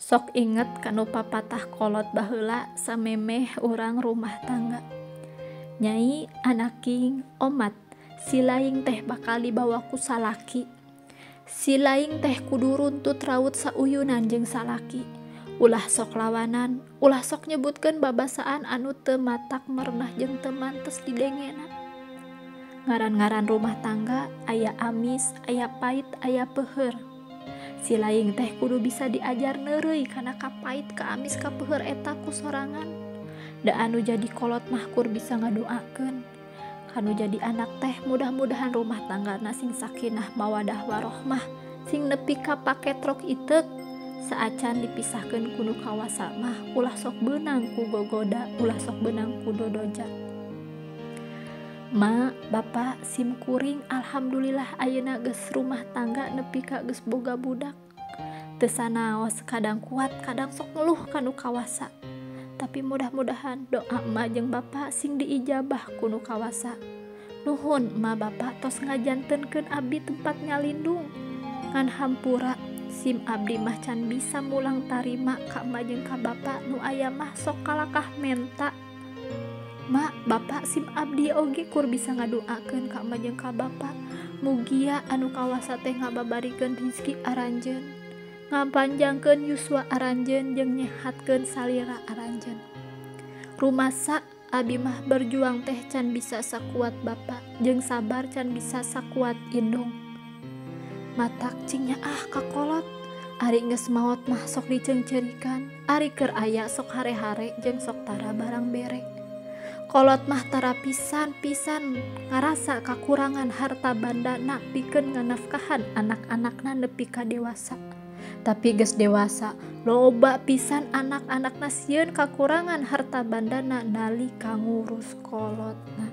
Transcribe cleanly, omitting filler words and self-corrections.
Sok inget kanu papatah kolot baheula samemeh urang rumah tangga. Nyai anaking omat, si laing teh bakal dibawa ku salaki. Si laing teh kudu runtut raut sauyunan jeung salaki. Ulah sok lawanan, ulah sok nyebutkeun babasaan anu teu matak merenah jeung teu mantes didengena. Ngaran-ngaran rumah tangga aya amis, aya pait, aya peuheur. Si laing teh kudu bisa diajar neureuy kana kapait, kaamis, kapeuheur eta ku sorangan. Da anu jadi kolot mah kur bisa ngadoakeun. Kanu jadi anak teh mudah-mudahan rumah tanggana sing sakinah mawadah warohmah, sing nepi ka paketrok iteuk. Saacan dipisahkeun ku nu kawasa mah ulah sok beunang ku gogoda, ulah sok beunang ku dodoja. Ma, Bapak, sim kuring alhamdulillah ayeuna geus rumah tangga nepi ka geus boga budak. Teu sanaos kadang kuat, kadang sok ngeluh ka nu kawasa. Tapi mudah-mudahan doa emak jeung bapak sing diijabah ku nu kawasa. Nuhun emak bapak tos ngajantenkeun abdi tempat nyalindung. Ngan hampura sim abdi mah can bisa mulang tarima ka emak jeung ka bapak nu aya mah sok kalakah menta. Mak, bapak sim abdi oge kur bisa ngadoakeun ka emak jeung ka bapak. Mugia anu kawasa teh ngababarikeun rizki aranjeun, ngapanjangkeun yuswa aranjeun jeung nyehatkeun salira aranjeun. Rumasa abi mah berjuang teh can bisa sakuat bapak jeung sabar can bisa sakuat indung. Matak cing nyaah ka kolot, ari geus maot mah sok diceungceurikan, ari keur aya sok hare-hare jeung sok tara barang bere. Kolot mah tara pisan-pisan ngarasa kakurangan harta bandana pikeun nganafkahan anak-anakna nepi ka dewasa. Tapi geus dewasa, loba pisan anak-anakna sieun kakurangan harta bandana nalika ngurus kolotna.